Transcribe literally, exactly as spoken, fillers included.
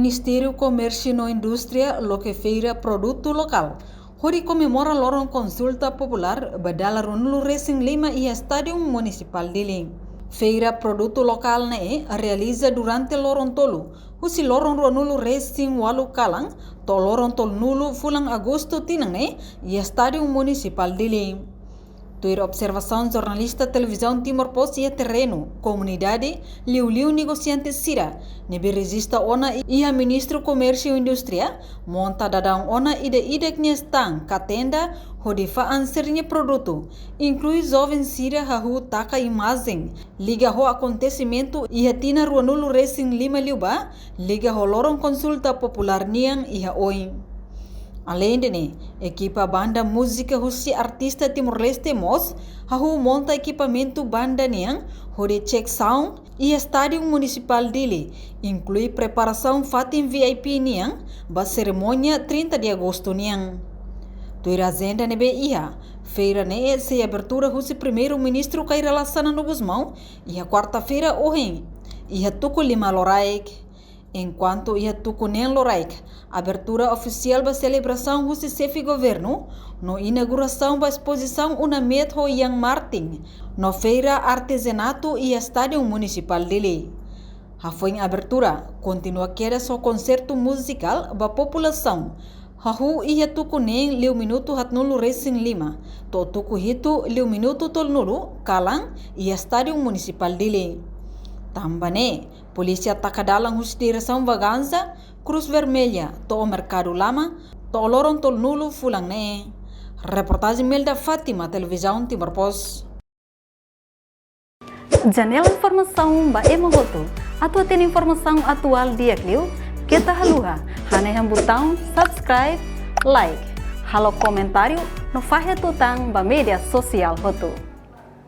Ministériu Komérsiu no Indústria loke feira produtu lokál hodi komemora loron konsulta populár ba dala ruanulu-resin-lima iha Estádiu Munisipál Dili. Feira produtu lokál ne'e realiza durante loron tolu, husi loron ruanulu-resin-ualu kalan to'o loron tolunulu fulan Agostu tinan ne'e, iha Estádiu Munisipál Dili. Tuir observasaun jornalista Televizaun Timor Post iha terrenu, komunidade, liuliu negosiante sira ne'ebé rejista ona iha Ministériu Komérsiu Indústria, monta daudaun ona ida-idak nia stand ka tenda hodi fa'an sira-nia produtu, inklui joven sira hahú taka imajen liga ho akontesimentu iha tinan ruanulu-resin-lima liubá, liga ho loron konsulta populár nian iha oin. Aleinde ne'e, ekipa banda múzika husi artista Timor-Leste mós hahú monta ekipamentu banda nian hodi cek sound iha Estádiu Munisipál Dili, inklui preparasaun fatin V I P nian ba serimónia trinta de Agostu nian. Tuir ajenda ne'ebé iha, feira ne'e sei abertura husi Primeiru-Ministru Kay Rala Xanana Gusmão iha kuarta-feira ohin, iha tuku lima loraik. Enkuantu iha tuku neen loraik, abertura ofisiál ba selebrasaun husi Xefe Governu, no inaugurasaun ba espozisaun UNAMET ho Ian Martin, no feira artezanatu iha Estádiu Munisipál Dili. Hafoin abertura, kontinua kedas ho konsertu muzikál ba populasaun, hahú iha tuku neen liu minutu haatnulu-resin-lima to'o tuku hitu liu minutu tolunulu kalan iha Estádiu Munisipál Dili. Tanba ne'e, polísia taka dalan husi Diresaun Vaganza, Cruz Vermelha, to'o Merkadu Lama, to'o loron tolunulu fulan ne'e. Reportajen Melda Fátima, Televizaun Timor Post. Janela informasaun ba ema hotu. Atu hatene informasaun atuál di'ak liu, keta haluha hanehan butaun subscribe, like, halo komentáriu no fahe tutan ba média sosiál hotu.